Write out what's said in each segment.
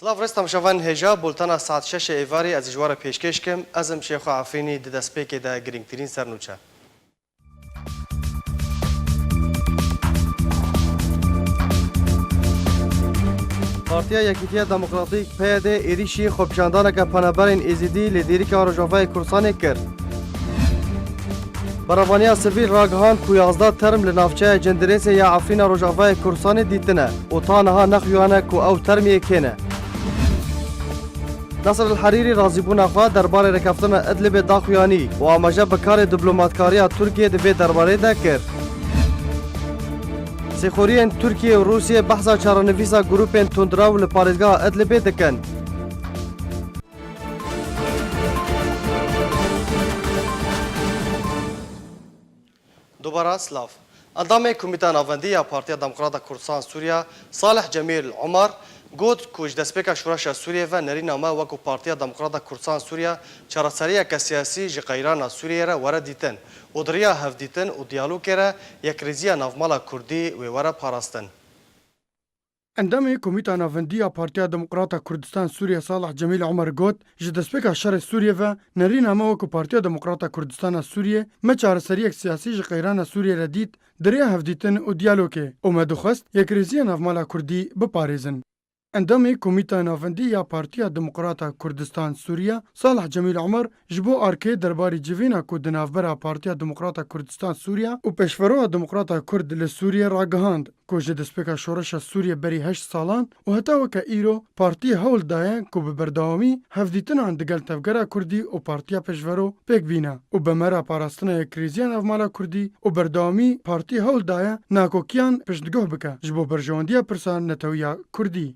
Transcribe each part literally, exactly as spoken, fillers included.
Silav rêz temaşevanên hêja, bultena saet şeşê êvarî ez ji we re pêşkêş kim. Ez im Şêxo Efrînî, di destpêkê de girîngtirîn sernûçe. Partiya Yekîtiya Demokratîk, P Y D, êrîşî xwepişandaneke penaberên Êzidî li dêrîka Rojavayê Kurdistanê kir. Berevaniya sivîl ragihand ku yazdeh term li navçeya Cendirêsê ya Efrîna Rojavayê Kurdistanê dîtine û ta niha nexuyanine ku ew term yê kê ne. Nasir El Herîrî razîbûna xwe derbarê rêkeftina Idlibê daxuyanî û amaje bi karê diplomatkariya Tirkiyê di vê derbarê de kir. Sêxuriyên Tirkiye û Rûsiyê behsa çarenivîsa grûpên tundrew li parêzgeha Idlibê dikin. Dubara silav. Endamê Komîteya Navendî ya Partiya Demokrata Kurdistan Sûriya, Salih Cemîl Umar, got ku ji destpêka şoreşa Sûriyê ve nerîna me wekû Partiya Demokrata Kurdistan Sûriya çareseriyeke siyasî ji qeyrana Sûriyê re were dîtin û di riya hevdîtin û diyalogê re yekrêziya navmala Kurdî wê were parastin. Endamê Komîta Navendî ya Partiya Demokrata Kurdistan Sûriye Salah Cemîl Omer got, ji destpêka şerê Sûriyê ve nerîna me wekû Partiya Demokrata Kurdistana Sûriyê me çareseriyek siyasî ji qeyrana Sûriyê re dît, di rêya hevdîtin û diyalogê û me dixwest yekrêziya navmala Kurdî biparêzin. Endamê Komîta Navendî ya Partiya Demokrata Kurdistan Sûriye Salah Cemîl Omer ji bo arkê derbarî civîna ku di navbera Partiya Demokrata Kurdistan Sûriye û Pêşveroya Demokrata Kurd li Sûriyê ragihand, ku ji destpêka şoreşa Sûriyê berî heşt salan û heta weke îro partiyê hewl daye ku bi berdewamî hevdîtinan digel tevgera Kurdî û Partiya Pêşvero pêk bîne û bi mera parastina yekrêziya navmala Kurdî û berdewamî partî hewl daye nakokiyan piştguh bike ji bo berjewendiya pirsa netewiya Kurdî.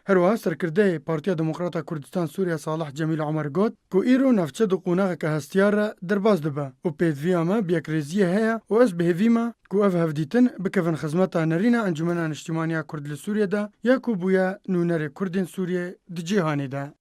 Herwiha serkirdeyê Partiya Demokrata Kurdistan Sûriye Salih Cemîl Omer got ku îro navçe di qonaxeke hestiyar re derbas dibe û pêdiviya me bi yekrêziyê heye û ez bi hêvî me ku ev hevdîtin bikevin xizmeta nerîna Encûmena Niştîmaniya Kurd li Sûriyê de ya ku bûye nûnerê Kurdên Sûriyê di cîhanê de.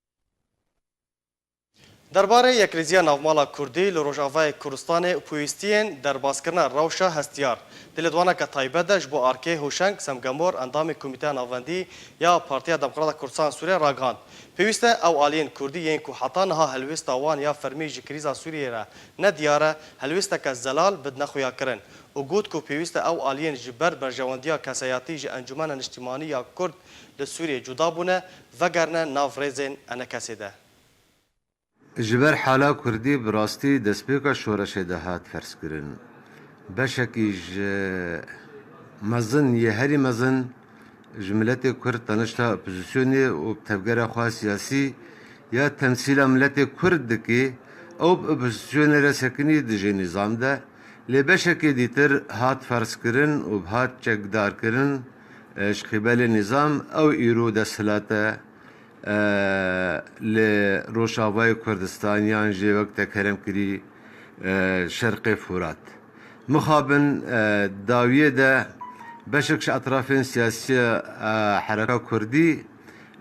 Derbarê yekrêziya navmala Kurdî li Rojavayê Kurdistanê û pêwîstiyên derbaskirina rewşa hestiyar, di lêdwaneke taybet de ji bo arkê Hoşeng Semgemor, endamê Komîteya Navendî ya Partiya Demokrata Kurdistan Sûriyê ragihand, pêwîst e ew aliyên Kurdî yên ku heta niha helwêsta wan ya fermî ji krîza Sûriyê re nediyar e, helwêsteke zelal bidine xuyakirin û got ku pêwîst e ew aliyên ji ber berjewendiya kesayetî ji Encûmena Niştîmanî ya Kurd li Sûriyê cuda bûne, vegerine nav rêzên enekesê de. Ji ber hala Kurdî bi rastî destpêka şoreşê de hat ferzkirin. Beşekî ji mezin yê herî mezin ji miletê Kurd tenişta opozîsyonê û bi tevgera xwe siyasî ya temsîla miletê Kurd dikê, ew bi opozîsyonê re sekinî dijî nîzam de, lê beşekê dîtir hat ferzkirin û hat çekdarkirin, e, ji qîbelê nîzam, ew îro desthilat e, e, li Rojavayê Kurdistan yan jî wek te kerem kirî, e, Şerqê Furat. Mixabin, e, dawiyê de beşek ji etrafên siyasî, e, Hereka Kurdî,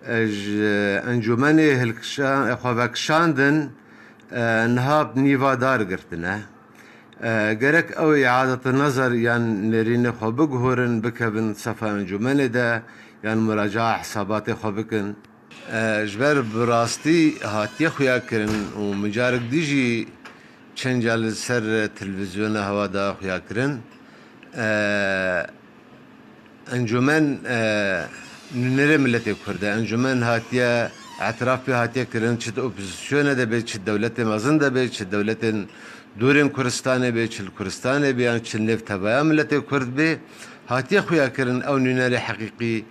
e, ji encûmenê hilkişan-, xwe vekişandin, e, niha bi nîva dar girtine. E, gerek ew îadete nezer yan nêrînê xwe biguhorin, bikevin sefa encûmenê de yan muraca'a hesabatê xwe bikin. E, ji ber bi rastî hatiye xuya kirin û min carek dî jî çend car li ser televîzyona hewa da xuya kirin. E, Encûmen, e, nûnerê miletê Kurd e. Encûmen hatiye, etiraf pê hatiye kirin, çi di opozîsyonê de bê, çi di dewletê mezin de bê, çi di dewletên dûrên Kurdistanê bê, çi li Kurdistanê bê, yan çi nêv tevaya miletê Kurd bê, hatiye xuya kirin ew nûnerê heqîqî,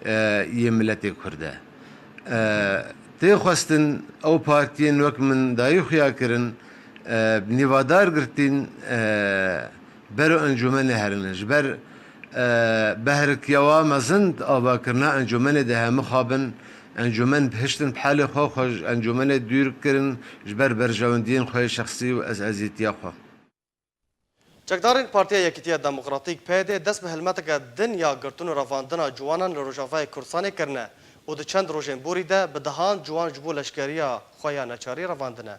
e, yê miletê Kurd e. E, tê xwestin ew partiyên wek min dayî xuya kirin, e, bi nîvadar girtîn, e, bero encûmenê herine. Ji ber, e, behrikiyawa mezin di avakirina encûmenê de hemixabin, encûmen bihiştin bi halê xwe, xwe ji encûmenê dûr kirin, ji ber berjewendiyên xwe yê şexsî û ez-, ezîtiya xwe. Çekdarên Partiya Yekîtiya Demokratîk, P Y D, dest bi hilmeteke din ya girtin û revandina ciwanan li Rojavayê Kurdistanê kirine û di çend rojên borî de bi dehan ciwan ji bo leşkeriya xwe ya neçarî revandine.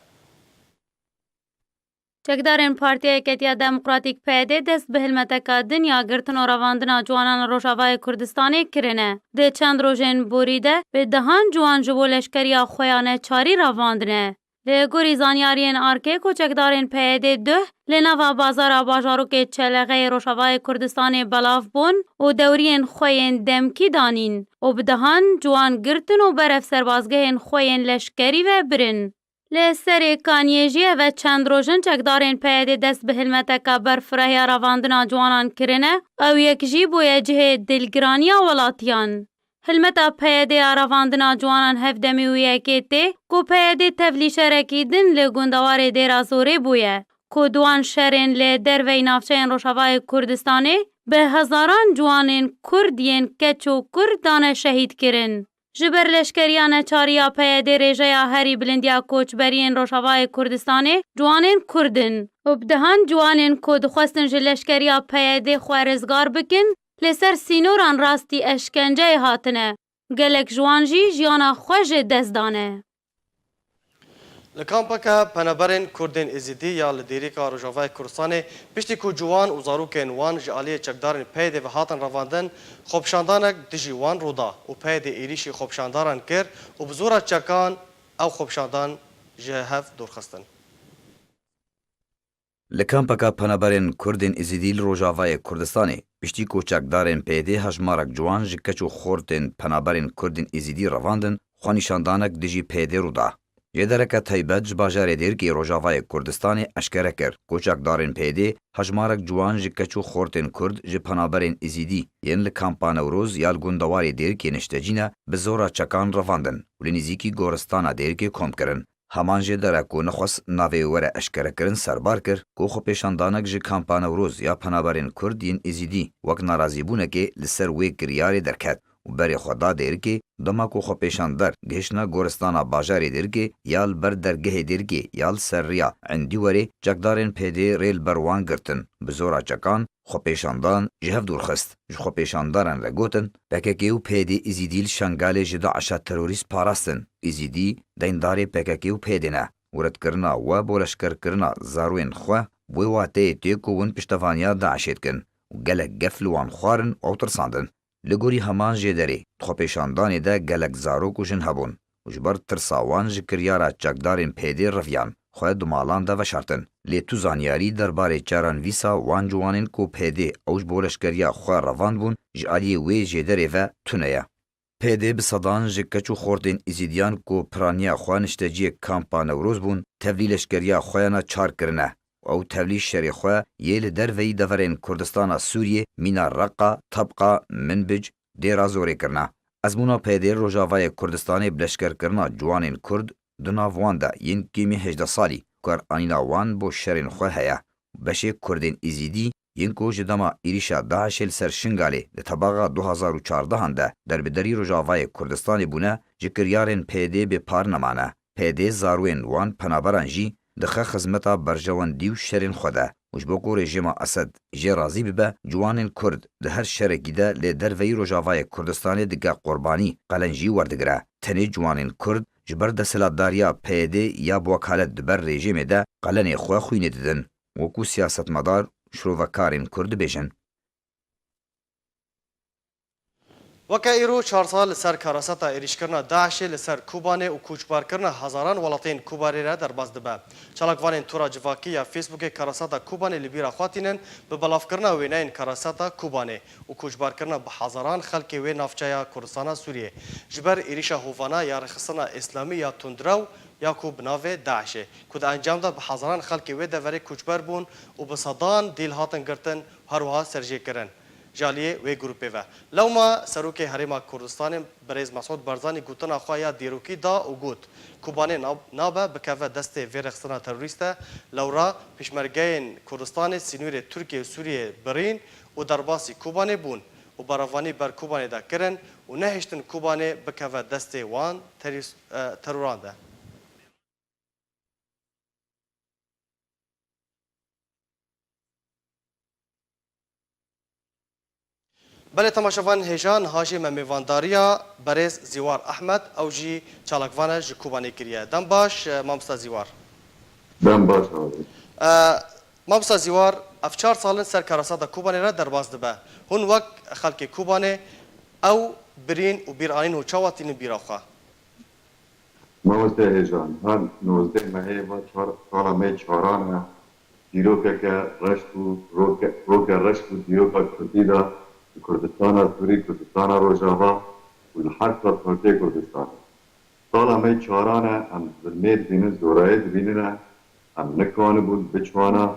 Çekdarên Partiya Yeketiya Demokratîk P Y D dest bi hilmeteka din ya girtin û revandina ciwanan li Rojavayê Kurdistanê kirine. Di çend rojên borî de bi dehan ciwan ji bo leşkeriya xwe ya neçarî revandine. Li gorî zanyariyên arkê, koçekdarên P Y D duh li nava bazara bajarokê Çelexeyê Rojavayê Kurdistanê belav bûn û dewriyên xwe yên demkî danîn û bi dehan ciwan girtin û berev serbazgehên xwe yên leşkerî ve birin. Li Serê Kaniyê jî eve çend roj in çekdarên P Y D dest bi hilmeteke berfireh ya revandina ciwanan kirine, ew yek jî bûye cihê dilgiraniya welatiyan. Hilmeta P Y D ya revandina ciwanan hevdemî û yekê tê ku P Y D tevlî şerekî din li gundewarê Dêra Zorê bûye, ku di wan şerên li derveyî navçeyên Rojavayê Kurdistanê bi hezaran ciwanên Kurd yên keç û kur dane şehîd kirin. Ji ber leşkeriya neçarî ya P Y D rêjeya herî bilind ya koçberiyên Rojavayê Kurdistanê ciwanên Kurd in û bi dehan ciwanên ku dixwestin ji leşkeriya P Y D xwe rizgar bikin, li ser sînoran rastî eşkenceyê hatine. Gelek ji wan jî jiyana xwe ji dest dane. Li kampeke penaberên Kurdên Êzidî ya li Dêrika Rojavayê Kurdistanê, piştî ku ciwan û zarokên wan ji aliyê çekdarên P Y D ve hatin revandin, xwepişandanek dijî wan rû da û P Y D êrîşî xwepişandaran kir û bi zora çekan ew xwepişandan ji hev dûr xistin. Li kampeka penaberên Kurdên Êzidî li Rojavayê Kurdistanê, piştî ku çekdarên P Y D hejmarek ciwan ji keç û xortên penaberên Kurdên Êzidî revandin, xwenîşandanek dijî P Y D rû da. Jêdereke taybet ji bajarê Dêrikê Rojavayê Kurdistanê eşkere kir ku çekdarên P Y D hejmarek ciwan ji keç û xortên Kurd ji penaberên Êzidî yên li kampa Newroz ya li gundewarê Dêrikê niştecî ne, bi zora çekan revandin û li nîzîkî goristana Dêrikê kom kirin. Heman jêdere ku nexwest navê wê were eşkerekirin serbar kir ku xwepêşandanek ji kampa Newroz ya penaberên Kurd yên Êzidî wek narazîbûnekê li ser wê kiryarê derket û berê xwe da Dêrikê, dema ku xwepêşander gihiştine goristana bajarê Dêrikê ya li ber dergehê Dêrikê ya li ser riya Endîwerê, çekdarên P Y D rê li ber wan girtin, bi zora çekan xwepêşandan ji hev dûr xist. Ji xwepêşandaran re gotin, P K K û P Y D Êzidî li Şengalê ji DAIŞa terorîst parastin. Êzidî deyndarê P K K û P Y D ne û redkirina we bo leşkerkirina zarûyên xwe, bi wê wateyê tê ku hûn piştevaniya DAIŞê dikin û gelek gef li wan xwarin û ew tirsandin. Li gorî heman jêderê, di xwepêşandanê de gelek zarok û jin hebûn û ji ber tirsa wan ji kiryara çekdarên P Y D reviyan, xwe di malan de veşartin. Lê tu zanyarî derbarê çaranivîsa wan ciwanên ku P Y D ew ji bo leşkeriya xwe revandibûn, ji aliyê wê jêderê ve tune ye. P Y D bi sedan ji keç û xortên Êzîdiyan ku piraniya xwe nişteciyê kampa Newroz bûn, tevlî leşkeriya xwe ya neçar kirine û ew tevlî şerê xwe yê li derveyî deverên Kurdistana Sûriyê, mîna Reqa, Tebqa, Minbic, Dêra Zorê kirine. Ezmûna P Y D li Rojavayê Kurdistanê bi leşkerkirina ciwanên Kurd di nav wan de yên kêmî hejdeh salî karanîna wan bo şerên xwe heye. Beşê Kurdên Êzîdî yên ku ji dema êrîşa DAIŞê li ser Şingalê di tebaxa du hazar û çardehan de derbiderî Rojavayê Kurdistanê bûne, ji kiryarên P Y D bê par nemane. P Y D zarûyên wan penaberan jî dixe xizmeta berjewendî û şerên xwe de û ji bo ku rejîma Esed jê razî bibe, ciwanên Kurd di her şerekî de lê derveyî Rojavayê Kurdistanê dike qurbanî, qelenc jî werdigire. Tenê ciwanên Kurd ji ber desthilatdariya P Y D ya bi wekalet di ber rejîmê de qelenê xwe xwînê didin. Wekû siyasetmedar, şirovekarên Kurd dibêjin. Weke îro çar sal li ser karaseta êrîşkirina DAIŞê li ser Kobanê û koçbarkirina hezaran welatiyên Kobanê re derbas dibe. Çalakvanên tora civakî ya Facebookê karaseta Kobanê li bîra xwe tînin, bi belavkirina wêneyên karaseta Kobanê û koçbarkirina bi hezaran xelkê wê navçeya Kurdistana Sûriyê ji ber êrîşa hovana ya Rêxistina Îslamî ya tundrew ya ku bi navê DAIŞê, ku di encam de bi hezaran xelkê wê deverê koçber bûn û bi sedan dîl hatin girtin, her wiha serjêkirin ji aliyê wê grûpê ve. Lewma Serokê Herêma Kurdistanê Birêz Mesûd Barzanî gotina xwe ya dîrokî da û got, Kobanê nab-, nabe bikeve destê vê rêxistina terorîst de, lewra pêşmergeyên Kurdistanê sînorê Tirkiye û Sûriyê birîn û derbasî Kobanê bûn û berevanî ber Kobanê de kirin û nehiştin Kobanê bikeve destê wan terîs-, e, teroran de. Belê temaşevan hêja, niha jî me mêvandariya berêz Zîwar Ehmed, ew jî çalakvan e, ji Kobanê kiriye. Dem baş, e, mamosta Zîwar. Dem baş, abi. E, Mamosta Zîwar, ev çar sal in ser karasata Kobanê re derbas dibe. Hûn wek xelkê Kobanê ew birîn û bîranîn hûn çawa tînin bîra xwe? Mamoste Hêja, niha nozdeh mehê va çar, sala me çaran e. Dîrokeke reş bû, roke, roke reş bû dîroka Kurdî de, li Kurdistana Sûrî, Kurdistana Rojava û li her sal Partiya Kurdistan. Sala me çaran e, em zilmê dibînin, zorayê dibînine, em nikanibûn biçwana,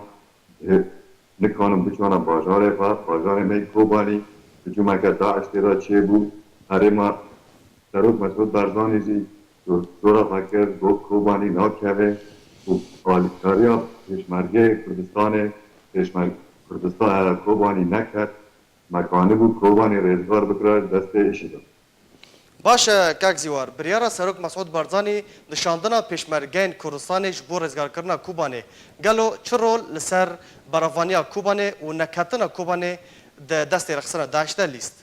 nikanibûn biçwana bajarê xwe, bajarê me Kobanî, hicûmeke DAIŞ tê de çêbû, herêma Serok Mesûd Barzanî jî zora xwe kir, got Kobanî nakeve û alîkariya Pêşmergeyê Kurdistanê, Pêşmer-, Kurdistan, Kobanî neket, me kanibû Kobanî rêzgar bikira ji destê IŞİDê. Baş e, kak Zîwar, biryara Serok Mesûd Barzanî di şandina pêşmergeyên Kurdistanê ji bo rêzgarkirina Kobanê, gelo çi rol li ser berevaniya Kobanê û neketina Kobanê di destê rexistina DAIŞ de lîst?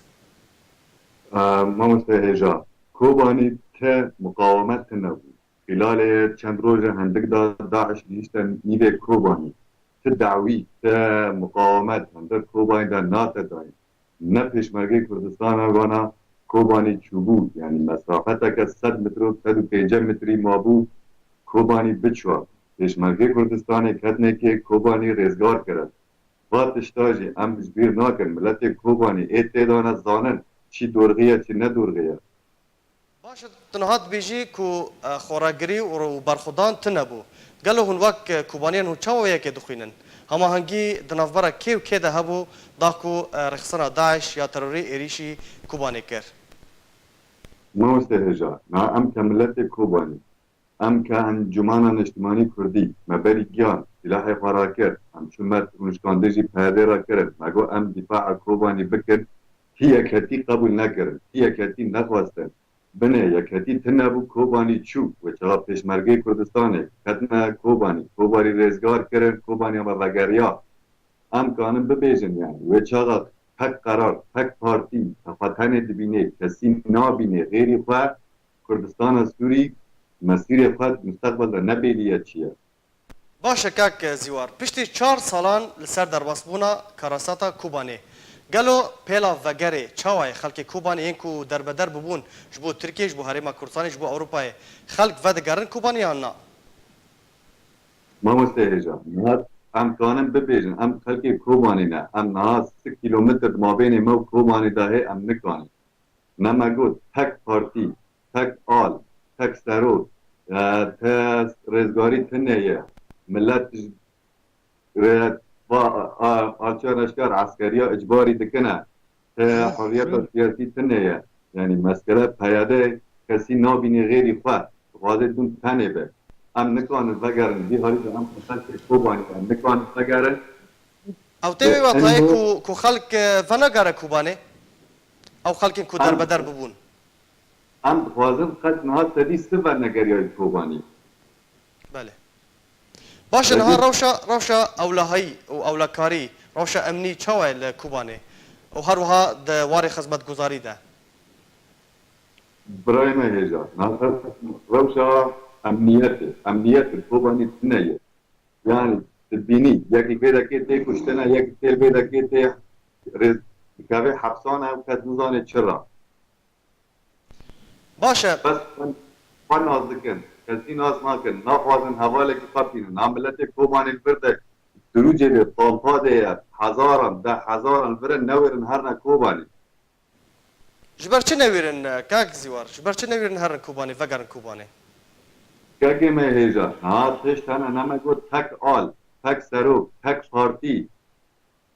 Mamoste Hêja, Kobanî ti muqawemet tune bû. Xîlalê çend roje hindik de DAIŞ gihîşte nîvê Kobanî. Ti dawî, ti muqawemet hindir Kobanî de nate dayîn. Ne pêşmergê Kurdistana vana Kobanî çûbû, yanî mesafeteke sed metro, sed û pêncî metrî mabû Kobanî biçwa. Pêşmergê Kurdistanê ketnekê Kobanî rêzgar kirin. Va tişta jî em ji bîr nakin. Miletê Kobanî ê tê de ne zanin çi dorxî ye, çi ne dorxî ye. Baş e, tu niha dibêjî ku, e, xweragirî û, û berxwedan tune bû. Gelo hûn wek, e, Kobaniyên hûn çawa wê yekê dixwînin? Hemahengî di navbera kê û kê de hebû da ku, e, rêxistina DAIŞ ya terorî êrîşî Kobanê kir? Mamoste Hêja, niha em ke miletê Kobanî, em ke Encûmena Niştimanî Kurdî, me berî giyan, sîlahê xwe rakir, em çû me rûnişkandin jî PYDê re kirin, me got em dîfaa Kobanî bikin, ti yeketî qebûl nekirin, ti yeketî nexwestin. Binê yeketî tune bû, Kobanî çû, wê çaxa pêşmergeyê Kurdistanê ketine Kobanî, Kobanî rêzgar kirin, Kobaniya me vegeriya. Em kanin bibêjin, yanî wê çaxa tek qerar, tek partî, te xwe tenê dibînê, kesî nabînê, xêrî xwe Kurdistana Sûrî mesîrê xwe di mustaqbel de ne bêlî ye çi ye. Baş e kak Zîwar, piştî çar salan li ser derbasbûna karasata Kobanê, gelo pêla vegerê çawa ye? Xelkê Kobanê yên ku derbeder bûbûn ji bo Tirkiyê, ji bo Herêma Kurdistanê, ji bo Ewropayê, xelk vedigerin Kobanê yan na? Mamoste Hêja, niha em kanin bibêjin, em xelkê Kobanê ne, em niha sih kîlometr di mabênê me û Kobanê de hê, em nikanin. Ne me got tek partî, tek al, tek serok, e, te rêzgarî tune ye. Milet ji rê-, va, a, açar eşkar eskeriya icbarî dikine. Te hurriyeta siyasî tune ye. Yanî meskele PYDê kesî nabînê xêrî xwe. Dixwaze dûn tenê be. Em nikanin vegerin. Vî halî de em xelkê Kobanî em nikanin vegerin. Ew tê wê watayê ku, ku xelk, e, venegere Kobanê? Ew xelkên ku derbeder bibûn? Em dixwazin xelk niha sedî sih venegeriyayî Kobanî. Belê. Baş e, niha rewşa, rewşa ewlehayî û ewlekarî, rewşa emnî çawa ye li Kobanê? Û her wiha di warê xizmetguzarî de? Birayê me hêja, niha rewşa emniyetê, emniyet li Kobanî tune ye. Yanî, tu dibînî, yek li vê dekê tê kuştine, yek tê li vê dekê tê rê-, dikeve hepsane û kes nizane çi ra. Baş e. Bes xwe nas dikin, kesî nas nakin, naxwazin hevalekî xwe bînin. Na miletê Kobanê li vir de, di rûcê de, Tampade ye, hezaran, deh hezaran vir in, newêrin herine Kobanê. Ji ber çi newêrin, e, kak Zîwar? Ji ber çi newêrin herin Kobanê, vegerin Kobanê? Kekê me hêja, niha tişt hene, ne me got tek al, tek serok, tek partî.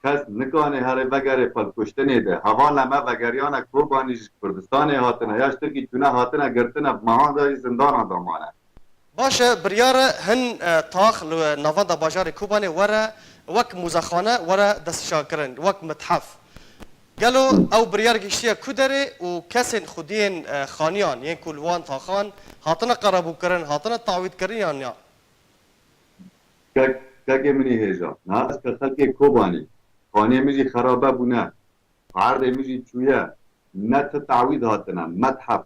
Kes nikane here vegere xwe kuştinê de. Hevalê me vegeriyane Kobanî ji Kurdistanê hatine, ya ji Tirkî çûne hatine girtine, bi mehan de jî zindana de mane. Baş e, biryar e hin, e, tax li navenda bajarê Kobanê were wek muzexane were destnîşankirin, wek mithef. Gelo ew biryar gihiştiye ku derê û kesên xwediyên, e, xaniyan yên ku li wan taxan hatine qerebûkirin, hatine tawîdkirin yan ya? Kek, kekê min î hêja. Niha ez ke xelkê Kobanî, xaniyê min jî xerabe bûne. Erdê min jî çûye. Ne ti tawîd hatine, methef.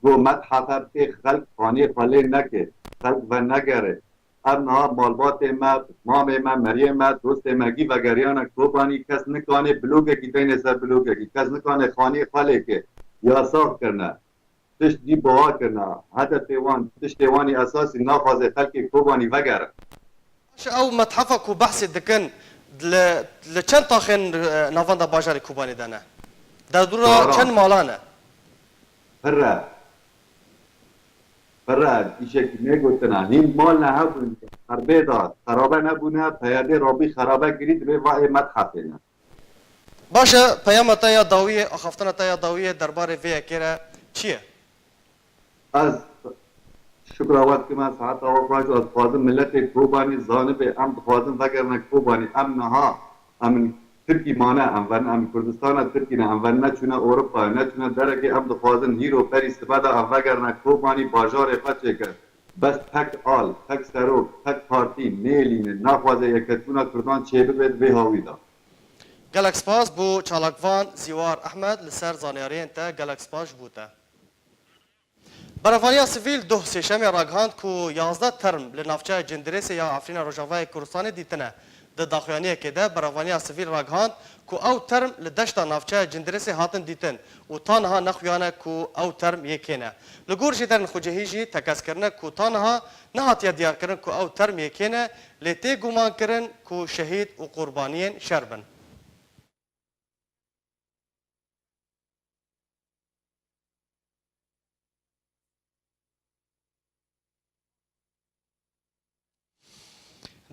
Go methef her tê xelk xaniyê xwe lê neke. Xelk venegere. Ev niha malbatê me, mamê me, meriyê me, dostê me gî vegeriyane Kobanî, kes nikane blokekî deyne ser blokekî, kes nikane xaniyê xwe lê ke yasax kirine. Tişt dî buha kirine. Hedefê wan, tiştê wan î esasî naxwaze xelkê Kobanî vegerin. Baş e, ew methefa ku behsê dikin li, li çend taxên e, navenda bajarê Kobanê de ne? Derdora çend malan e? Pir e. Pir e. Îşekî me gotina. Hîn mal ne hebûn. Xerbê da. Xerabe nebûne. Peyedê rabî xerabe girî dibê va ê methefê ne. Baş e, peyama te ya dawiyê, axaftina te ya dawiyê derbarê vê yekê re çi ye? Ez şukra we dikim, ez heta we xweş, ez dixwazim miletê Kobanî zanibe, em dixwazin vegerine Kobanî, em niha, em in Tirkî mane, em verin, em Kurdistana Tirkî ne, em verin neçûne Ewropayê, neçûne derekê, em dixwazin hîro berî sibe de em vegerine Kobanî, bajarê xwe çêkin. Bes tek al, tek serok, tek partî nêlînin, naxwaze yeketbûna Kurdan çêbibe di vê hawî de. Gelek spas bo çalakvan Zîwar Ehmed li ser zanyariyên te, gelek spas ji bo te. Berevaniya sivîl doh Sêşemê ragihand ku yazdeh term li navçeya Cindirêsê ya Efrîna Rojavayê Kurdistanê dîtine. Di daxuyaniyekê de berevaniya sivîl ragihand ku ew term li deşta navçeya Cindirêsê hatin dîtin û ta niha nexuyane ku ew term yê kê ne. Li gor jêderên xucehî jî tekez kirine ku ta niha nehatiye diyarkirin ku ew term yê kê ne, lê tê gumankirin ku şehîd û qurbaniyên şer bin.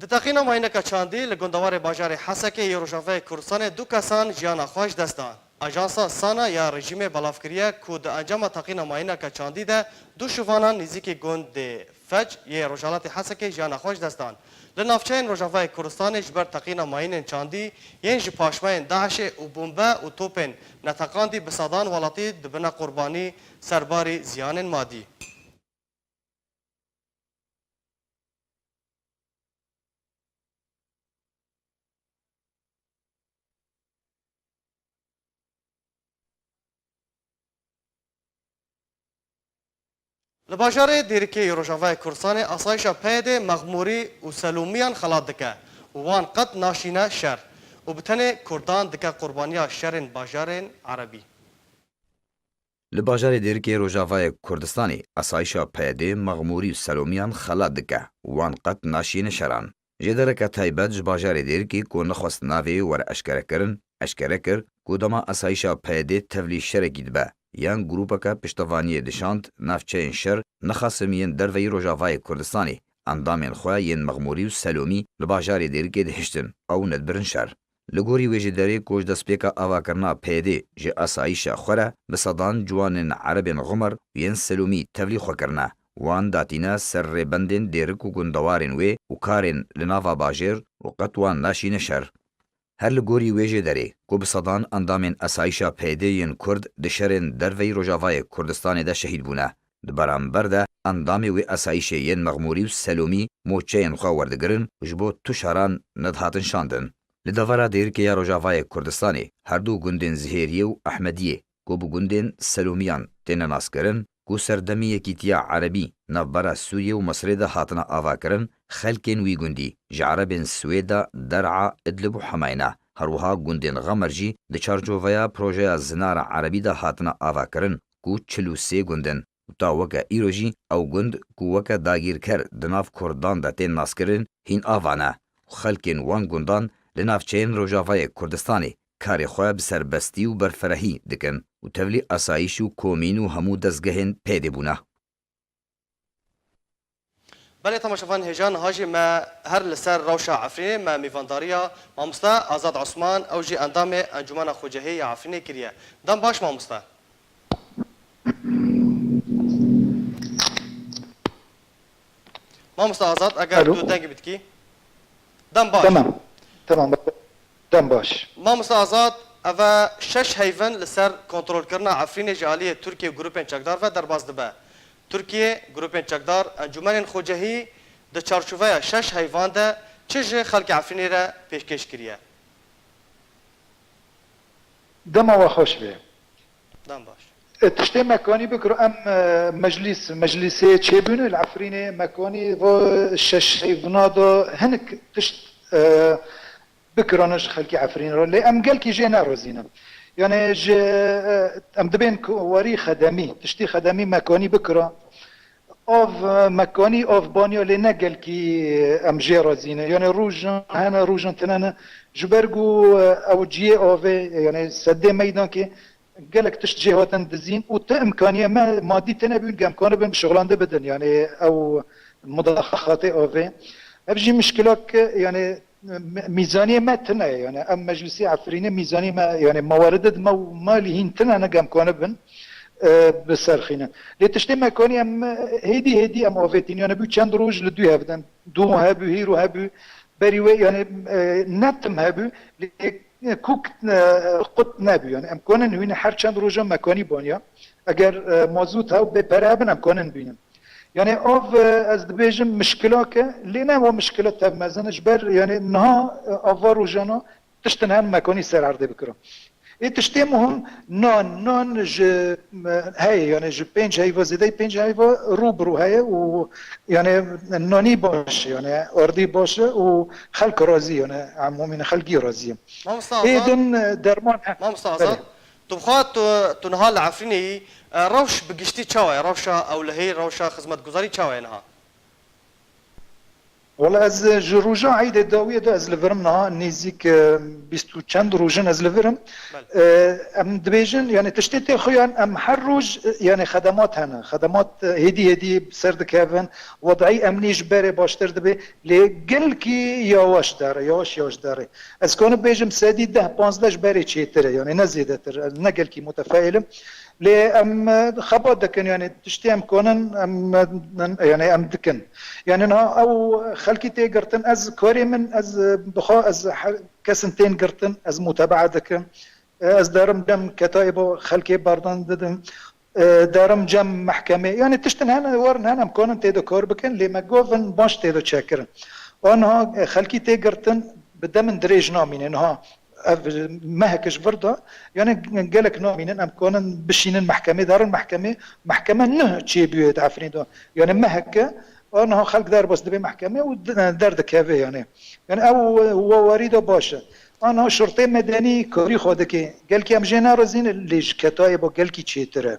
Di teqîna mayîneke çandî li gundewarê bajarê Hesekê yê Rojavayê Kurdistanê du kesan jiyana xwe ji dest dan. Ajansa Sana ya rejîmê belav kiriye ku di encama teqîna mayîneke çandî de du şivanan nêzîkî gundê Fec yê rojhilatê Hesekê jiyana xwe ji dest dan. Li navçeyên Rojavayê Kurdistanê ji ber teqîna mayînên çandî yên ji paşmeyên DAIŞê û bombe û topên neteqandî bi sedan welatî dibine qurbanî serbarî ziyanên madî. Li bajarê Dêrikê yê Rojavayê Kurdistanê asayişa PYDê mexmûrî û selûmiyan xelat dike û wan qet naşîne şer û bi tenê Kurdan dike qurbaniya şerên bajarên Erebî. Li bajarê Dêrikê Rojavayê Kurdistanê asayişa PYDê mexmûrî û selûmiyan xelat dike û wan qet naşîne şeran. Jêdereke taybet ji bajarê Dêrikê ku nexwest navê were eşkerekirin, eşkere kir ku dema asayişa PYDê tevlî şerekî dibe yan grûpeke piştevaniyê dişand navçeyên şer, nexasim yên derveyî Rojavayê Kurdistanê endamên xwe yên mexmûrî û selûmî li bajarê Dêrikê dihiştin, ew nedibirin şer. Li gorî wê jêderê ku ji destpêka avakirina PYDê ji asayîşa xwe re bi sedan ciwanên Erebên Xumer û yên Selûmî tevlî xwe kirine, wan datîne ser rêbendên Dêrik û gundewarên wê û karên li nava bajêr û qet wan naşîne şer. Her li gorî wê jêderê ku bi sedan endamên asayîşa PYDê yên Kurd di şerên derveyî Rojavayê Kurdistanê de şehîd bûne, di beramber de endamê wê asayîşê yên mexmûrî û selûmî moçeyên xwe werdigirin û ji bo tu şeran nedihatin şandin. Li devera Dêrikê ya Rojavayê Kurdistanê her du gundên Zihêriyê û Ehmediyê ku bi gundên Selûmiyan têne naskirin, ku serdemî Yekîtiya Erebî navbera Sûriyê û Misirê de hatine avakirin, xelkên wî gundî ji Erebên Swêda, Der'a, Idlib û Hemayna, her wiha gundên Xemer jî di çarçoveya projeya Zinara Erebî de hatine avakirin ku çil û sê gund in û ta weke îro jî ew gund ku weke dagîrker di nav Kurdan de tên naskirin hîn ava ne û xelkên wan gundan li navçeyên Rojavayê Kurdistanê karê xwe bi serbestî û berferehî dikin û tevlî asayîş û komîn û hemû dezgehên PYDê bûne. Belê temaşevan hêja niha jî me her li ser rewşa Efrînê me mîvandariya mamoste Azad Osman, ew jî endamê Encûmena Xucehî ya Efrînê kiriye. Dem baş mamoste. Mamoste Azad, eger Alo. Tu dengê bidikî. Dem baş. Tamam. Tamam. Dem baş. Mamoste Azad, eve şeş heyvin li ser kontrolkirina Efrînê ji aliyê Tirkiye û grûpên çekdar ve derbas dibe. Tirkiye, grûpên çekdar, encûmenên xwecehî di çarçoveya şeş heyvan de çi ji xelkê Efrînê re pêşkêş kiriye? Dema we xweş be. Dem baş. E, tiştê mekanî bikiro, em, e, meclîs, meclîsê çêbûne li Efrînê mekanî va şeş heyvna da hinik tişt, e, bikirane ji xelkê Efrînê re. Lê em gelkî jê nerazî ne. Yani ji, e, em dibên ku warî xedemî, tiştî xedemî mekanî bikira. Av, e, mekanî, av baniya lê ne gelkî, e, em jê razî ne. Yani rûjan hene, rûjan tine ne. Ji ber ku, e, ew ciyê avê, yani sedê meydankê gelek tişt jê hatin dizîn û ti imkaniye me madî tine bûn ku em kanibin şixulande bidin. Yani ew mudaxaxatê avê. Ev jî mişkilak, yani mî-, mîzaniyê me tine ye. Yani em meclisê Efrînê mîzaniyê me, yani mewaridê di me û malî hîn tine ne ku em kanibin, e, bi ser xînin. Lê tiştê mekanî em, e, hêdî hêdî em avêtîn. Yani bû çend roj li dû hevdin. Dû hebû, hîro hebû. Berî wê, yani, e, ne tim hebû. Lê, e, kûk, e, qut nebû. Yani em konin hûne her çend roja mekanî baniya. Eger, e, mazût hew bê pere hebin em konin bînin. Yani av, e, ez dibêjim mişkilak e. Lê ne wa mişkila tev mezin e. Ji ber, yani niha, e, ava rojana tiştin hen mekanî ser erdê bikiro. Ê tiştê muhim nan, nan ji, e, heye, yani ji pênc heyva, zêdeyî pênc heyva rû bi rû heye û yani nanî baş, yani ardî baş e û xelk razî, yani emûmîn xelkî razî ye. Mamosta Ê Azad, din, e, derman he. Mamosta Belê. Azad, tu bixwe tu, tu niha li Efrînê yî, e, rewş bi giştî çawa ye? Rewşa ewlehî, rewşa xizmetguzarî çawa ye niha? Wala ez, e, ji roja eydê dawiyê de ez li vir im niha nêzîk, e, bîst û çend rojin ez li vir im. Belê. E, em dibêjin, yani tiştê tê xuyan em her roj, e, yani xedemat hene. Xedemat, e, hêdî hêdî ser dikevin. Wedayî emnî ji berê baştir dibe. Lê gelkî yawaş dere, yawaş yawaş dere. Ez kanim bêjim sedî deh panzdeh ji berê çêtir e, yani ne zêdetir, ne gelkî mutefeîl im. Lê em, e, xebat dikin, yani tiştê em konin, em, e, yani em dikin. Yani niha ew xelkî tê girtin, ez karê min, ez, e, bixwe, ez her kesin tên girtin, ez mutebaa dikim. E, ez derim cem ketayê bo xelkê berdan didim. E, derim cem mehkemê. Yani tiştin hene, warin hene, em konin tê de kar bikin, lê me govin baş tê de çekirin. Aniha, e, xelkî tê girtin, bi demin dirêj namîne. Niha ev mehek ji vir de, yani gelek namînin, em konin bişînin mehkemê, derin mehkemê, mehkeme nuh çêbûye di Efrîn de. Yani meheke, aniha xelk derbas dibe mehkemê û de-, derdikeve yani. Yani ew wa warî de baş e. Aniha şurtê medenî karî xwe dike. Gelkî em jê nerazîne, lê ji ketayê bo gelkî çêtir e.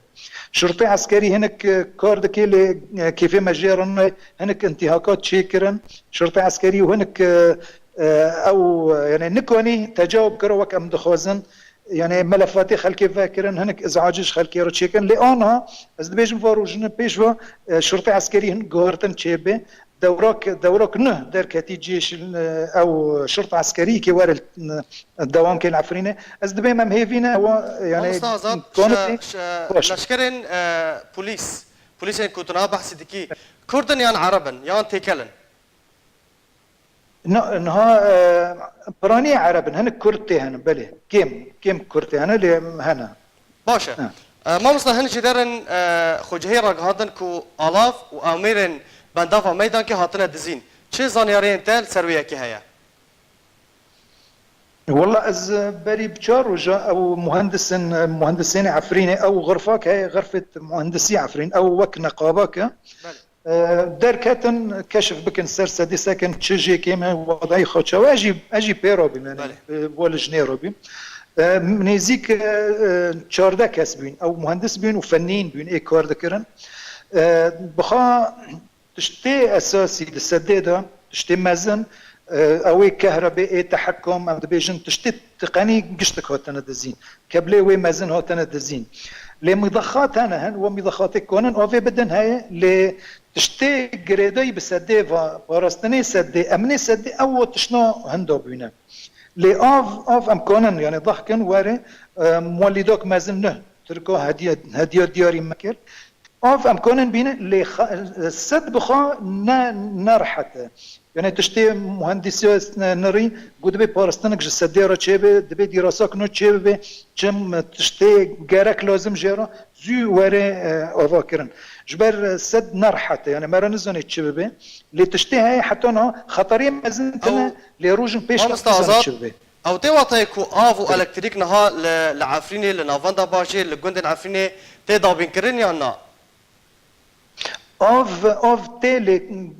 Şurtê eskerî hinek, e, kar dike, lê, e, kêfê me jê re nayê, hinek intîhakat çêkirin. Şurtê eskerî û hinek, e, e, ew, e, yani nikanî tecawub kiro wek em dixwazin. Yani melefatê xelkê vekirin, hinek izac ji xelkê re çêkin. Lê aniha ez dibêjim va rojine pêş ve, e, şurtê eskerî hin guhertin çêbe. Dewrak, dewrak nuh derketî cêş, e, ew şurt eskerî ke were, e, dewam ke li Efrînê. Ez dibêm em hêvî ne, wa, yani, Mamosta Azad, konutê şe-, şe-, baş. Leşkerên, e, polîs, polîsên ku tu niha behsî dikî, Kurd in yan Ereb in, yan têkel in? Na-, niha, e, piranî Ereb in, hinek Kurd tê hene, belê. Kêm, kêm Kurd tê hene, lê hene. Baş e. Ha. E, mamosta, hin jî derin, e, xwe cihê ragihandin ku alav û amêrên bendava meydankê hatine dizîn. Çi zanyariyên te li ser wê yekê heye? Walla ez, e, berî bi çar roja ew muhendisin, e, muhendisên Efrînê, ew xirfak heye, xirfet muhendisî Efrîn, ew wek neqabak e. Belê. E, derketin, keşf bikin ser sedî sekin çi jê kêm e, wadayî xwe çawa. Ez jî, ez jî pê re bîm, yani, Belê. e, bo li jinê re bîm. E, nêzîk, e, e, çardeh kes bûn. Ew muhendis bûn û fennîn bûn, ê kar dikirin. E, bixa tiştê esasî di sedê de, tiştê mezin, e, ew ê kehrebê, ê tehekum, em dibêjin, tiştê tiqenî giştik hatine dizîn. Keblê wê mezin hatine dizîn. Lê mîdaxat hene, hin wa mîdaxatê konin avê bidin heye, lê tiştê girêdayî bi sedê va, parastinê sedê, emnê sedê, ew wa tişna hinda bûne. Lê av, av em konin, yani dahkin were, e, muwelîdak mezin nuh, Tirka hediye, hediya diyarî me kir. Av em konin bînin, lê xa-, sed bi xwe ne, ne rehet e. Yani tiştê muhendîsiya nirî ku dibê parastinik ji sedê re çêbe, dibê dîrasak nû çêbibe, çim tiştê gerek lazim jê re zû were, e, ava kirin. Ji ber, e, sed ne rehet e. Yani me re nizanê çi bibe. Lê tiştê heye heta niha xeterê mezin tine, Ew lê rojin pêş ve Mamosta nizanê Azad, çi bibe. Ew tê watayê ku av û elektrîk niha li, li Efrînê, li navenda bajêr, li gundên Efrînê tê dabînkirin yan na? Av, av tê lê,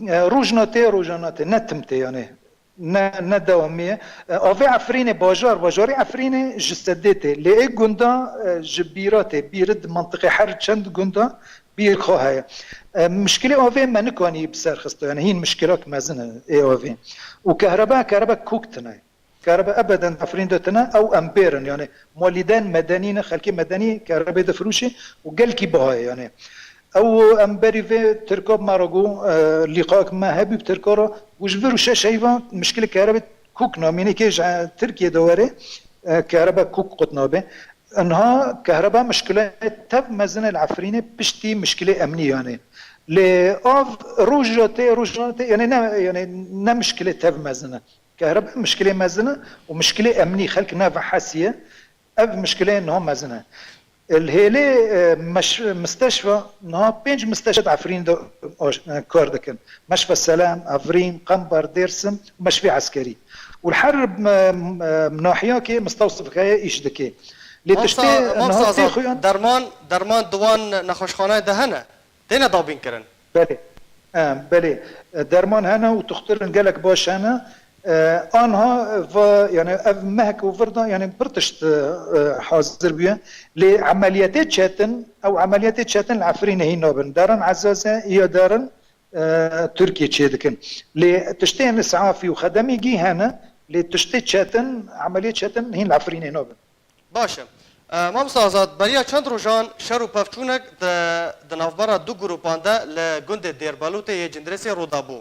e, rojna tê, rojana tê, ne tim tê yani. Ne, ne dewamî ye. E, avê Efrînê, bajar, bajarê Efrînê ji sedê tê. Lê ê gunda, e, ji bîra tê. Bîr di mantiqê her çend gunda bîr xwe heye. E, mişkilê avê me nikanî bi ser xista. Yani hîn mişkilak mezin e ê avê. Û kehrebe, kehrebe kûk tine. Kerebe ebeden Efrîn de tine, ew em bêrin, yani molîden medenî ne, xelkê medenî kerebê de firûşê û gelkî biha ye, yani. Ew em berî vê Tirka me re got, e, lîqak me hebî bi Tirka re, û ji vir û şeş heyva mişkilê kerebe kûk namîne kê ji Tirkiye de were, e, kerebe kûk qut nabe. Inha kehrebe mişkile tev mezin e li Efrînê piştî mişkilê emnî, yani. Lê av roja tê, roja tê, yani ne, yani ne mişkilê tev mezin e. Kehrebe mişkilê mezin e û mişkilê emnî xelk navehesiye. Ev mişkileyên niha mezin e. Li hêlê, e, meş-, misteşfa niha pênc misteşfa di Efrîn de, e, kar dikin. Meşfa Selam, Efrîn, Qember, Dêrsim û meşfê eskerî. Û li her, e, e, nahiyakê mistewsif heye îş dike. Lê tiştê niha tê xuyan. Derman, derman di wan nexweşxaneyê de hene? Têne dabînkirin? Belê. E, belê. E, derman hene û tuxtirên gelek baş hene. E, anha va, yani ev mehk û vir de, yani pir tişt, e, hazir bûye. Lê emeliyetê çetin, ew emeliyetê çetin li Efrînê hîn nabin. Derin Ezaze, ya derin, e, Tirkiye çêdikin. Lê tiştên îsafî û xedemîgî hene, lê tiştê çetin, emeliyê çetin hîn li Efrînê nabin. Baş e. E, Mamosta Azad, beriya çend rojan şer û pevçûnek di, di navbera du grûpan de li gundê Dêrbelûtê yê Cindirêsê rû dabû.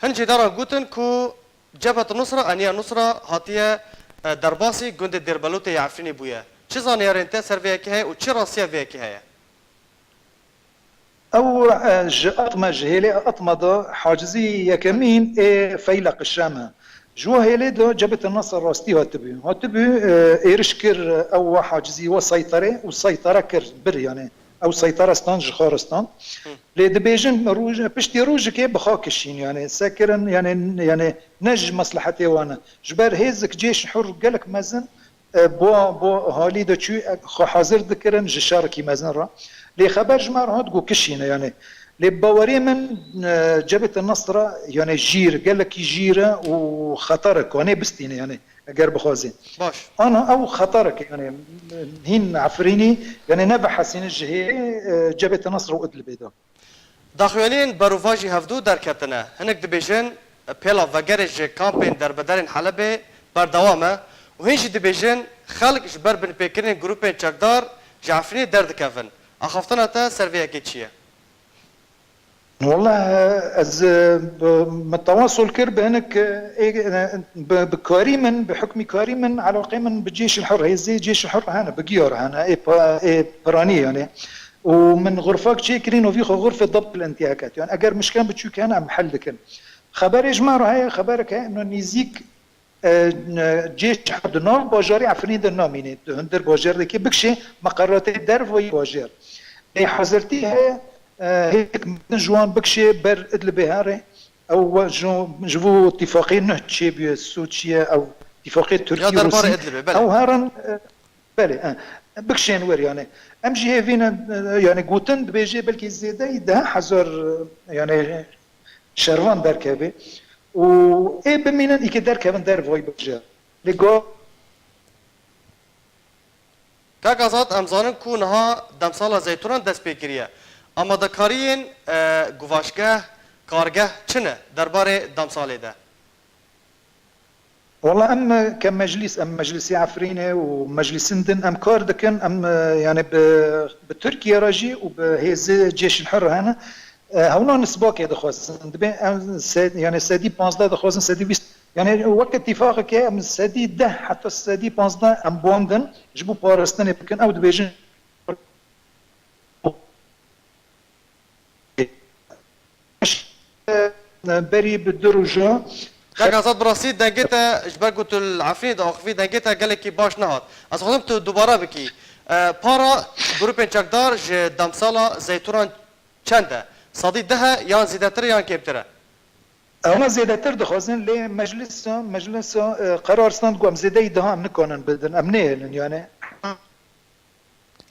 Hin cîdaran gotin ku Cebhet Nusra, Eniya Nusra hatiye, e, derbasî gundê Dêrbelûtê yê Efrînê bûye. Çi zanyarên te ser vê yekê heye û çi rastiya vê yekê heye? Ew, e, ji Atme, ji hêlê Atme de hacizî yekemîn ê Feyleq Şam e. Ji we hêlê de Cebhete Nasr rastî hatibû. Hatibû, e, êriş kir, ew we hacizî we seytere û seytere kir, bir yani. Ew seytere stan ji xwe re stan. Hı. Lê dibêjin roj, piştî rojikê bi xwe kişîn yani. Se kirin yani, yani ne ji meslehetê wan e. Ji ber hêzik cêş hur gelek mezin e, bo, bo halî de çû, e, xwe hazir dikirin ji şerekî mezin re. Lê xeber ji me re hat ku kişîne, yani. Lê bawerê min, e, Cebhete Nasra, yani jîr, gelekî jîr e û xeter e, kanê bistîne, yani, eger bixwazî. Baş. Ana ew xeterek, yani, hîn Efrînî, yani, nevehesîne ji hê, e, Cebhete Nasra û Idlibê de. Daxuyaniyên berovajî hevdû derketine. Hinek dibêjin, pêla vegerê ji kampên derbederên Helebê berdewam e û hîn jî dibêjin, xelk ji ber binpêkirinên grûpên çekdar ji Efrînê derdikevin. Axaftina te ser vê yekê çi ye? Wallah, ez, e, bi, min tewasûl kir bi hinek, e, ê, e, bi, bi karî min, bi hukmî karî min, elaqê min bi Cêşil Hur, hêzê Cêşil Hur hene, bi Giyar hene, ê pa-, ê piranî yani. Û min xurfak çêkirîn û vî xwe xurfê debt bil intihak et. Yani eger mişken biçûk hene em hel dikin. Xeberê ji me re heye, xeberek heye, ino nêzîk, e, cêş di nav bajarê Efrînê de namîne. Di hundir bajar de kê bikşê meqeratê dervayî bajar. Lê hazirtî heye, e, hêk mezin ji wan bikşê ber Idlibê here. Ew we ji, ji bo tîfaqê nuh çêbûye, Sûçiye, ew tîfaqê Tirkî û Rûsî. Ew herin, e, Belê, e, bikşên wer yani. Em jî hêvî ne, e, yani gotin dibêje belkî zêdeyî deh hezar, e, yani şervan derkeve û ê bimînin îkê derkevin dervayî bajar. Lê go- Kak Azad, em zanin ku niha demsala zeytûnan dest pê kiriye. Amadekariyên, e, guvaşgeh, kargeh çi ne derbarê demsalê de? Wala em, e, ke meclîs, em meclîsê Efrînê û meclîsên din em kar dikin, em, e, yani bi, bi Tirkiye re jî û bi hêzê Cêşil Hur hene, e, hewna nisbakê dixwazin. Dibê em se-, yani sedî panzdeh dixwazin, sedî bîst. Yani weke tîfaqeke em sedî deh heta sedî panzdeh em bandin ji bo parastinê bikin. Ew dibêjin berî bi du roja. Kak Azad, bi rastî dengê te, ji ber ku tu li Efrînê diaxivî, dengê te gelekî baş nehat. Ez dixwazim tu dubare bikî. E, para grûpên çekdar ji demsala zeytûnan çend e? Sedî deh e yan zêdetir e yan kêmtir e? Ema zêdetir dixwazin, lê meclisa, meclisa, e, qerar stand ku em zêdeyî daha em nikanin bidin, em nêhêlin yani.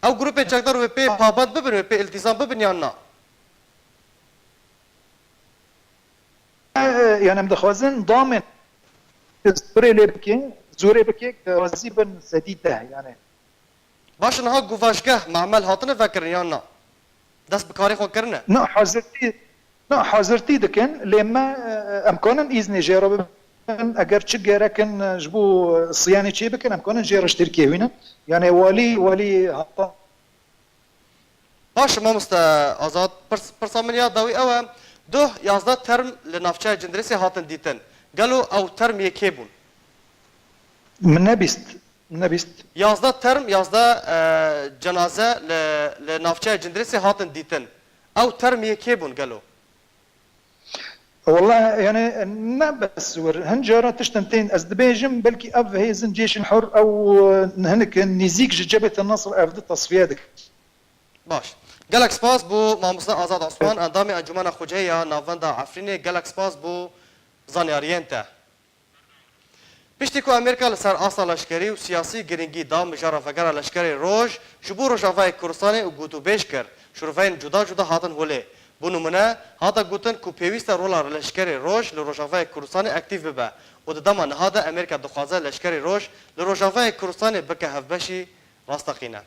Ew grûpên çekdar wê pê pabend bibin, wê pê îltîzam bibin yan na? E, yani em dixwazin damên zorê lê bike, zorê bike, razî bin sedî deh yani. Baş e, niha guvaşgeh, memel hatine vekirin yan na? Dest bi karê xwe kirine? Na hazirtî, na hazirtî dikin, lê me, e, em kanin îznê jê re bibin, eger çi gerek in, e, ji bo, e, siyanê çê bikin, em kanin jê re ji Tirkiyê hînin. Yani walî, walî hata Baş e, mamoste Azad, pirs-, pirsa min ya dawî ew e, duh yazdeh term li navçeya Cindirêsê hatin dîtin. Gelo ew term yê kê bûn? Min nebîst, min nebîst. Yazdeh term, yazdeh, e, cenaze li, li navçeya Cindirêsê hatin dîtin. Ew term yê kê bûn gelo? Wallahî, yani, ne bes wir. Hin cara tiştin tên ez dibêjim, belkî ev hêzin Cêşil Hur ew, e, hinek nêzîk ji Cebhete Nesr ev di tasfiye dikin. Baş. Gelek spas bo mamoste Azad Osman, endamê Encûmena Xwecihê ya Navenda Efrînê. Gelek spas bo zanyariyên te. Piştî ku Amerîka li ser asta leşkerî û siyasî girîngî da mijara Vegera Leşkerê Roj ji bo Rojavayê Kurdistanê û gotûbêj kir, şûroveyên cuda cuda hatin holê. Bo nimûne, hate gotin ku pêwîst e rola Leşkerê Roj li Rojavayê Kurdistanê aktîf bibe û di dema niha de Amerîka dixwaze Leşkerê Roj li Rojavayê Kurdistanê bike hevbeşî rasteqîne.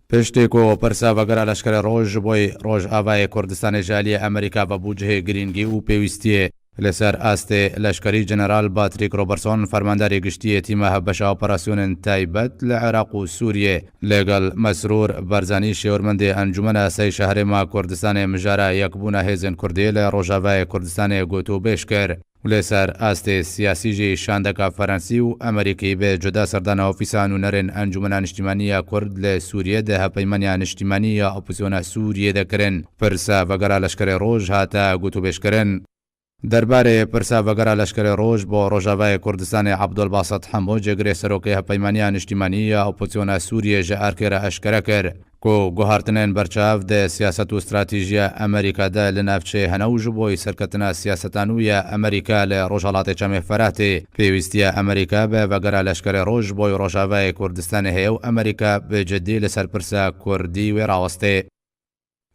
Piştî ku pirsa Vegera Leşkerê Roj ji bo Rojavayê Kurdistanê ji aliyê Amerîka ve bû cihê girîngî û pêwîstiyê, li ser astê leşkerî General Patrick Robertson, fermandarê giştî yê Tîma Hevbeşa Operasyonên Taybet li Iraq û Sûriyê, li gel Mesrûr Barzanî, şêwirmendê Encûmena Sey Şehrê ma Kurdistanê, mijara yekbûna hêzên Kurdî li Rojavayê Kurdistanê gotûbêj kir. Û li ser astê siyasî jî şandeka Ferensî û Amerîkî bi cuda serdana ofîsa nûnerên Encûmena Niştîmanî ya Kurd li Sûriyê di Hevpeymaniya Niştîmanî ya Opozîsyona Sûriyê de kirin. Pirsa Vegera Leşkerê Roj hate gotûbêjkirin. Derbarê pirsa Vegera Leşkerê Roj bo Rojavayê Kurdistanê Abdulbasit Hemo, cêgirê serokê Hevpeymaniya Niştîmanî ya Opozîsyona Sûriyê ji erkê re eşkere kir. Ku guhartinên berçav di siyaset û stratejîya Amerîka de li navçeyê hene û ji bo serketina siyaseta nû ya Amerîka li Rojhelatê Çemê Feratê, pêwîstiya Amerîka bi vegera leşkerê roj ji bo Rojavayê Kurdistanê heye û Amerîka bi cidî li ser pirsa Kurdî wê rawestê.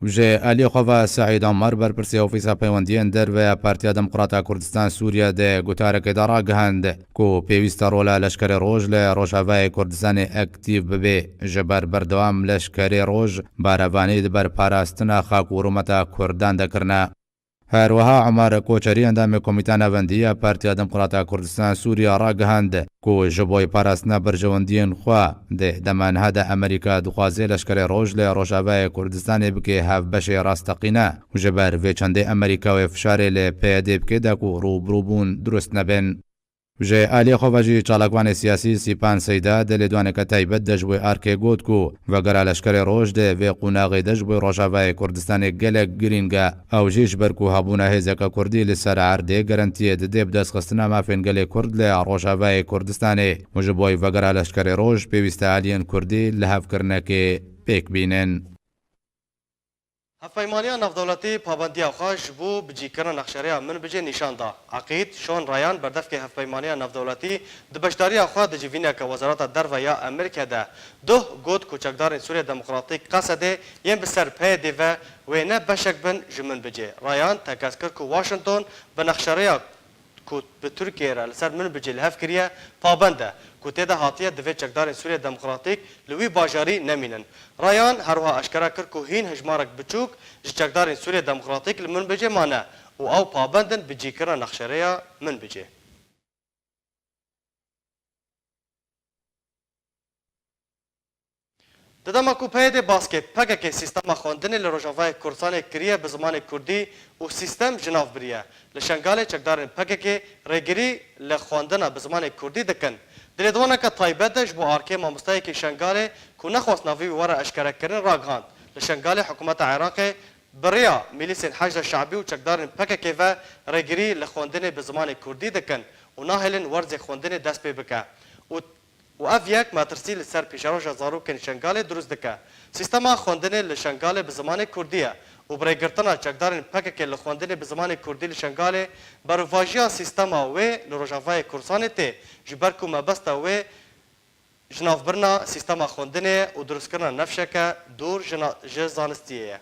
Ji aliyê xwe ve Seîd Ammar, berpirsê Ofîsa Peywendiyên Derve ya Partiya Demokrata Kurdistan Sûriye, di gotarekê de ragihand, ku pêwîst e rola Leşkerê Roj li Rojavayê Kurdistanê aktîf bibe, ji ber berdewam Leşkerê Roj barevanî di ber parastina xak û rûmeta Kurdan de kirine. Her wiha Omer Koçerî, endamê Komîta Navendî ya Partiya Demokrata Kurdistan Sûriye, ragihand, ku ji bo parastina berjewendiyên xwe di dema niha de Amerîka dixwaze Leşkerê Roj li Rojavayê Kurdistanê bike hevbeşê rasteqîne û ji ber vê çendê Amerîka wê fişarê li P Y D bike da ku rûbirûbûn durust nebin. Ji aliyê xwe ve jî çalakvanê siyasî Sîpan Seyda di lêdwaneke taybet de ji wê arkê got ku vegera Leşkerê Roj di vê qonaxê de ji bo Rojavayê Kurdistanê gelek girîng e. Ew jî ji ber ku hebûna hêzeke Kurdî li ser erdê garantiyê dide bi destxistina mafên gelê Kurd li Rojavayê Kurdistanê û ji bo vegera Leşkerê Roj pêwîst e aliyên Kurdî lihevkirinekê pêk bînin. Hevpeymaniya Navdewletî pabendiya xwe ji bo bicîkirina nexşerêya Minbicê nîşan da. Eqîd Şon Rayan, berdevkê Hevpeymaniya Navdewletî, di beşdariya xwe di civîneke Wezareta Derve ya Amerîkê de duh got ku çekdarên Sûriya Demokratîk, Qesedê, yên bi ser P Y D ve wê ne beşek bin ji Minbicê. Rayan tekez kir ku Washington bi nexşerêya ku bi Tirkiyeyê re li ser Minbicê li hev kiriye, pabend e ku tê de hatiye divê çekdarên Sûriya Demokratîk li wî bajarî nemînin. Rayan her wiha eşkera kir ku hîn hejmarek biçûk ji çekdarên Sûriya Demokratîk li Minbicê mane û ew pabend in bi cîkirina nexşerêya Minbicê. Di dema ku P Y D baskê P K K sîstema xwendinê li Rojavayê Kurdistanê kiriye bi zimanê Kurdî û sîstem ji nav biriye, li Şengalê çekdarên P K K rêgirî li xwendina bi zimanê Kurdî dikin. Di lêdwaneke taybet de ji bo arkê mamosteyekî Şengalê ku nexwest navê wî were eşkerekirin ragihand, li Şengalê hikûmeta Iraqê bi rêya milîsên Heşda Şe'bî û çekdarên P K K ve rêgirî li xwendinê bi zimanê Kurdî dikin û nahêlin werzê xwendinê dest pê bike û û ev yek metirsî li ser pêşeroja zarokên Şengalê dirust dike. Sîstema xwendinê li Şengalê bi zimanê Kurdî ye Û bi rêgirtina çekdarên P K K li xwendinê bi zimanê kurdî li Şengalê, berovajiya sîstema wê li Rojavayê Kurdistanê tê, ji ber ku mebesta wê jinavbirina sîstema xwendinê û dirustkirina nefşeke dûr ji na-, ji zanistiyê ye.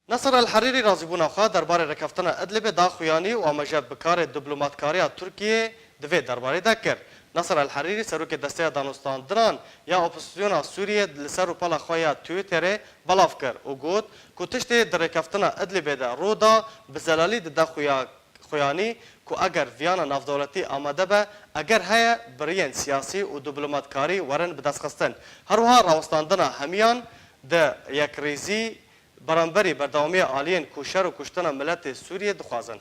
Nasser El Herîrî razîbûna xwe derbarê rêkeftina Idlibê da xuyanî û amaje bi karê diplomatkariya Tirkiyê di vê derbarê de kir. Nasser El Herîrî, serokê Desteya Danûstandinan ya Opozisyona Sûriyê, li ser rûpela xwe ya Twitterê belav kir û got ku tiştê di rêkeftina Idlibê de rû da, bi zelalî dide xuya-, xuyanî ku eger viyana navdewletî amade be, eger heye, bi riyên siyasî û diplomatkarî werin bidestxistin. Her wiha rawestandina hemiyan di yekrêzî beramberî berdewamiya aliyên ku şer û kuştina miletê Sûriyê dixwazin.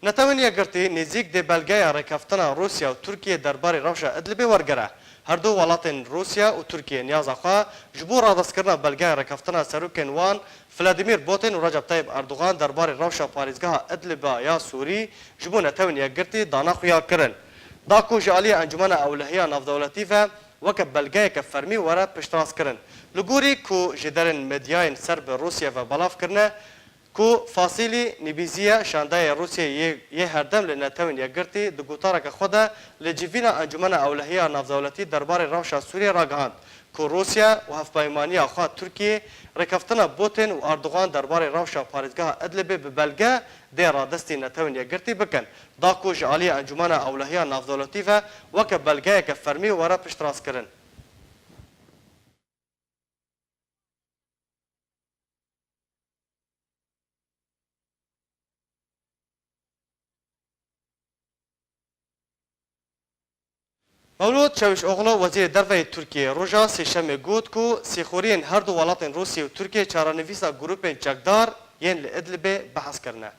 Netewên Yekgirtî nêzîk dê belgeya rêkeftina Rûsya û Tirkiyê derbarê rewşa Idlibê wergere. Her du welatên Rûsya û Tirkiye niyaza xwe ji bo radestkirina belgeya rêkeftina serokên wan Vladimir Putin û Recep Tayyip Erdogan derbarê rewşa parêzgeha Idliba ya Sûrî ji bo Netewên Yekgirtî dana xuya kirin. Da ku ji aliyê Encûmena Ewlehiya Navdewletî ve weke belgeyeke fermî were piştrast kirin. Li gorî ku ji derên medyayên ser bi Rûsye ve belav kirine, ku Fasîlî Nîbîzî ye, şandeyê Rûsyayê yê, yê herdem li Netewên Yekgirtî, di gotareke xwe de li civîna Encûmena Ewlehiya Navdewletî derbarê rewşa Sûriyê ragihand ku Rûsya û hevpeymaniya xwe Tirkiyê rêkeftina Putin û Erdogan derbarê rewşa parêzgeha Idlibê bi belge dê radestî Netewên Yekgirtî bikin, da ku ji aliyê Encûmena Ewlehiya Navdewletî ve weke belgeyeke fermî were piştrast kirin. Mewlûd Çewîşoglu, Wezîrê Derve yê Tirkiyê, roja Sêşemê got ku sîxuriyên her du welatên Rûsya û Tirkiyê çarenivîsa grûpên çekdar yên li Idlibê behs kirine.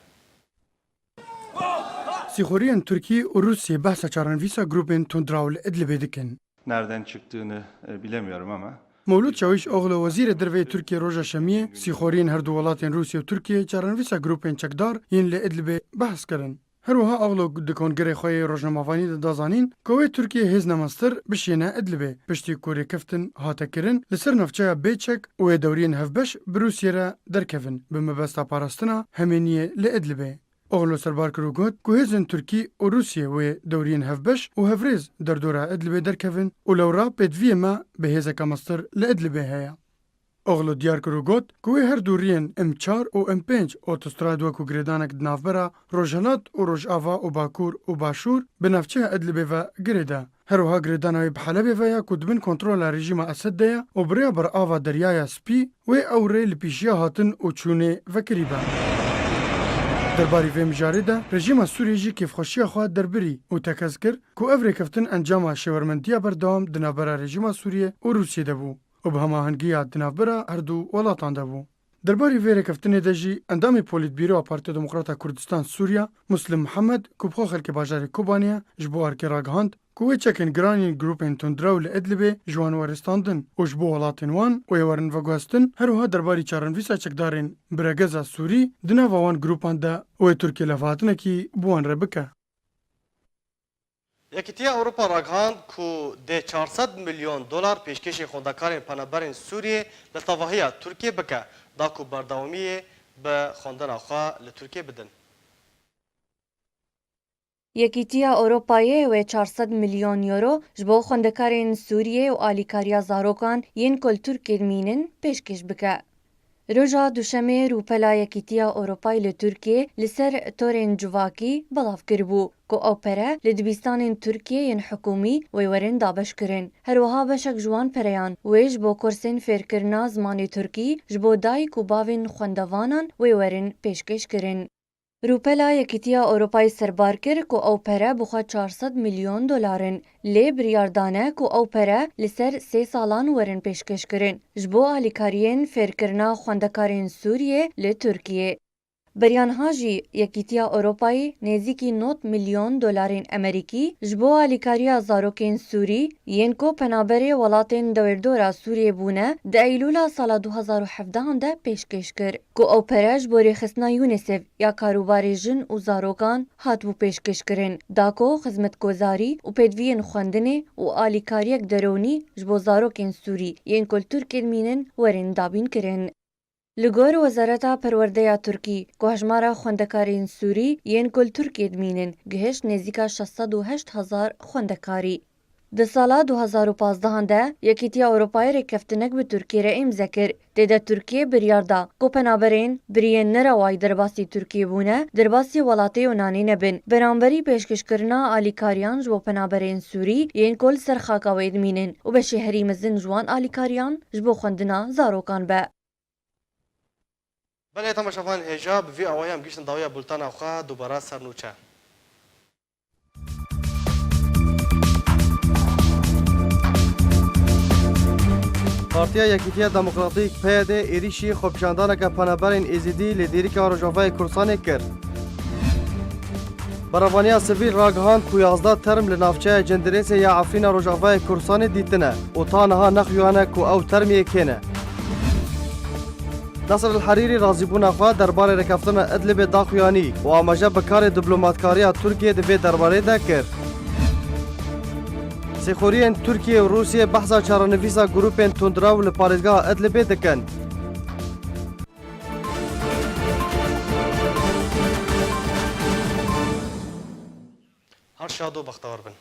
Sîxuriyên Tirkî û Rûsiyê behsa çarenivîsa grûpên tundraw li Idlibê dikin. Nereden çıktığını, e, bilemiyorum ama Mewlûd Çewîşoglu, Wezîrê Derve yê Tirkiyê, roja Şemiyê sîxoriyên her du welatên Rûsya û Tirkiyê çarenivîsa grûpên çekdar yên li Idlibê behs kirin. Her wiha Oglu di kongerê xwe yê rojnamevanî de da zanîn ku wê Tirkiyê hêz nemeztir bişiyêne Idlibê, piştî ku rêkeftin hate kirin li ser navçeya bê çek û wê dewriyên hevbeş bi Rûsiyê re derkevin bi mebesta parastina hemêniyê li Idlibê. Oglu serbar kir û got ku hêzên Tirkî û Rûsiyê wê dewriyên hevbeş û hevrêz derdora Idlibê derkevin û lewra pêdiviyê me bi hêzeke mestir li Idlibê heye. Oglu diyar kir û got ku wê her du riyên M çar û M pênc otostrad wekû girêdanek di navbera Rojhilat û Rojava û Bakur û Başûr bi navçeya Idlibê ve girêde. Her wiha girêdana wê bi Helebê ve ya ku di bin kontrola rejîma Esed de ye û bi rêya berava Deryaya Spî wê ew rê li pîşiya hatin û çûnê vekirî be. Derbarî vê mijarê de rejîma Sûriyê jî kêfxweşiya xwe derbirî û tekez kir ku ev rêkeftin encama şêwermendiya berdewam di navbera rejîma Sûriyê û Rûsiyê de bû û bi hemahengiya di navbera her du welatan de bû. Derbarî vê rêkeftinê de jî endamê Polîtbîroya Partiya Demokrata Kurdistan Sûriya Muslim Mihemed, ku bi xwe xelkê bajarê Kobanê ye, ji bo Arkê ragihand ku wê çekên giran yên grûpên tundrew li Idlibê ji wan were standin û ji bo welatên wan wê werin veguhestin, her wiha derbarî çarenivîsa çekdarên biregeza Sûrî di nava wan grûpan de wê Tirkiye levhatinekî bi wan re bike. Yekîtiya Ewropa ragihand ku dê çar sed milyon dolar pêşkêşî xwendekarên penaberên Sûriyê li tevahiya Tirkiyê bike, da ku berdewamiyê bi xwendina xwe li Tirkiyê bidin. Yekîtiya Ewropayê wê çar sed milyon euro ji bo xwendekarên Sûriyê û alîkariya zarokan yên ku li Tirkiyê dimînin pêşkêş bike. Roja Duşemê rûpela Yekîtiya Ewropayê li Tirkiyê li ser torên civakî belav kiribû ku ew pere li dibistanên Tirkiyê yên hikûmî wê werin dabeşkirin. Her wiha beşek ji wan pereyan wê ji bo kursên fêrkirina zimanê Tirkî ji bo dayik û bavên xwendevanan wê werin pêşkêşkirin. Rûpela Yekîtiya Ewropayê serbar kir ku ew pere bi xwe çar sed milyon dolar in, lê biryar dane ku ew pere li ser sê salan werin pêşkêşkirin. Ji bo alîkariyên fêrkirina xwendekarên Sûriyê li Tirkiyê. Beriya niha jî Yekîtiya Ewropayê nêzîkî nod milyon dolarên Amerîkî ji bo alîkariya zarokên Sûrî yên ku penaberê welatên dewêrdora Sûriyê bûne, di Eylûla sala du hezar û hevdehan de pêşkêş kir, ku ew pere ji bo rêxistina UNICEF ya karûbarê jin û zarokan hatibû pêşkêşkirin, da ku xizmetgozarî û pêdiviyên xwendinê û alîkariyek deronî ji bo zarokên Sûrî yên ku li Tirkiyê dimînin werin dabînkirin. Li gor Wezareta Perwerdeya Tirkî, ku hejmara xwendekarên Sûrî yên ku li Tirkiyê dimînin gihişt nêzîka şeş sed û heşt hezar xwendekarî. Di sala du hezar û pazdeh de Yekîtiya Ewropayê rêkeftinek bi Tirkiyê re îmze kir. Tê de Tirkiye biryar da ku penaberên biriyên nerewayî derbasî Tirkiyê bûne, derbasî welatê Yunanê nebin. Beramberî pêşkêşkirina alîkariyan ji bo penaberên Sûrî yên ku li ser xaka wê dimînin û beşê herî mezin ji wan alîkariyan ji bo xwendina zarokan be. Belê temaşevan, hêja bi vî awayî em gihîştin dawiya bultena xwe, dubara ser nûçe. Partiya Yekîtiya Demokratîk, P Y D, êrîşî xwepişandaneke penaberên Êzidî li Dêrika Rojavayê Kurdistanê kir. Berevaniya sivîl ragihand ku yazdeh term li navçeya Cendirêsê ya Efrîna Rojavayê Kurdistanê dîtine û ta niha nexuyanine ku ew term yê kê ne. Nasir El Herîrî razîbûna xwe derbarê rêkeftina Idlibê daxuyanî û amaje bi karê diplomatkariya Tirkiyê di vê derbarê de kir. Sêxuriyên Tirkiye û Rûsiyê behsa çarenivîsa grûpên tundrew li parêzgeha Idlibê dikin. Her şad û bextewar bin.